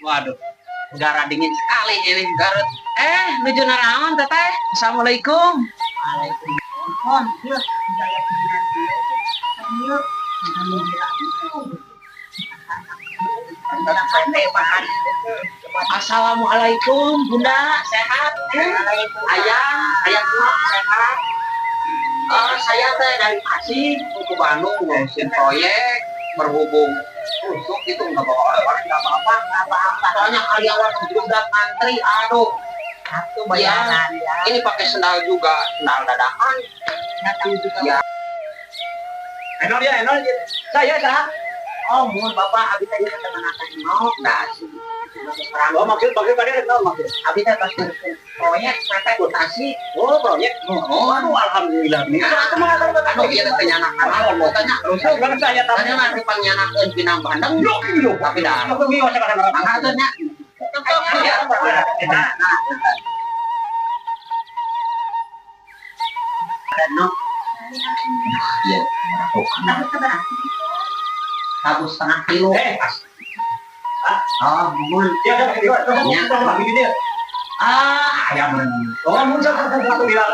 Waduh, udara dingin sekali ini Garut. Eh, nuju naraon, Teteh? Assalamualaikum. Waalaikumsalam. Yuk, gaya pimpinan yuk. Alhamdulillah. Assalamualaikum, Bunda. Sehat? Ayah, ayah tua sehat? Saya teh dari Tasik mau ke Bandung ngurusin proyek, berhubung rusuk itu nggak bawa oleh-oleh, nggak apa-apa. Apa-apa. Soalnya karyawan juga ngantri, aduh. Satu bayaran ya. Ini pakai sendal juga, sendal dadakan. Nggak tahu juga. Ya. Enol ya, enol. Saya sah. Oh, mun Bapak abi tadi teman akan Oh, dah sih. Oh, maksud maksud tadi enol maksud. Abi teh pas ngurusin proyek PT Tasik. Oh, proyek. Oh, Aduh, alhamdulillah. Ini aku mah aduh, iya teh nyanakan mau tanya. Rusuk banget saya Tanya tanya. mah dipangyanakeun pinang bandeng. Yo, Tapi dah. aku bingung sama sama. Mangga atuh nya. Ya. Nah, No. Iya, 1,5 kilo. Eh. Oh, mun. Ya, ya, ya, ya. Ah, ayam. Oh, mun satu bilang.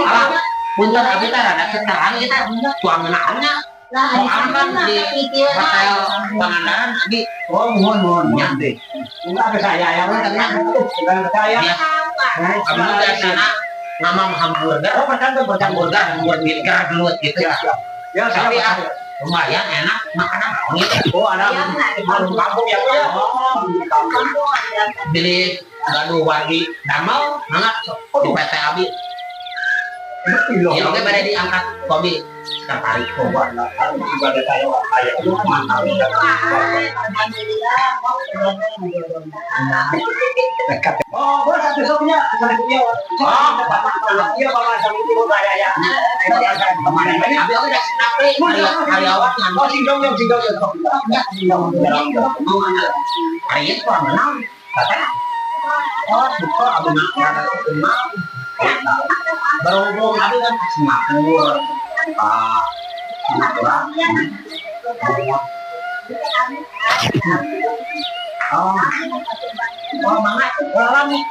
Ah, punten, abi teh rada seterang kita tuang naonnya. Lah, Soalnya kan di hotel Pangandaran abi. Oh, mohon mohon. Ya. Enggak ke saya ya, enggak ke saya. Ya. Abi mah biasana ngamam hamburger, Oh, percantum, percantum. hamburger, hamburger gelut gitu. Ya, ya, Tapi saya. ah, lumayan enak makanan naon itu. Oh, ada kampung ya, ya. Oh, kampung. Beli gaduh wargi damel mangga sok di PT abi. Ya oke, pada diangkat kopi sekretaris. Ibadah saya, ayah. Mantap. Alhamdulillah. Oh, boleh satu sopnya, satu dia. Oh, bapak, iya bapak sama ibu saya ya. Kemarin abi oke udah senang karyawan Oh, singdong yang singdong yang singdong. mau anak hari itu kurang menang kata. Oh, suka abi makan kenal. Berhubung abi kan ke Singapura, Pak, Singapura. Oh, oh, mangga orang nih.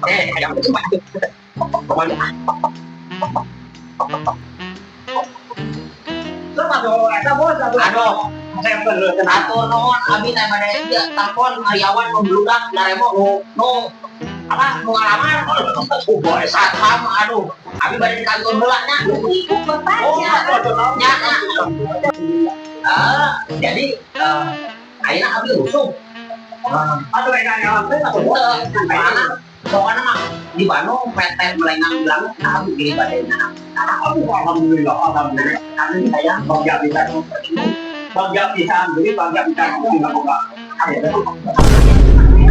Eh, ayam itu pokoknya. Aduh, atur nuhun, abi teh bade ieu telepon karyawan membludak daremo nu nu apa nu ngalamar. Satpam, aduh, abi bade di kantor heula nya. Nya, nya. Ah, jadi ayeuna abi rusuh. Henteu, soalna pokokna mah di Bandung PT Melengang bilang abi pilih bade nya. Alhamdulillah, alhamdulillah. Karena saya Bangga bisa, bangga bisa, jadi bangga bisa. Bangga. Alhamdulillah.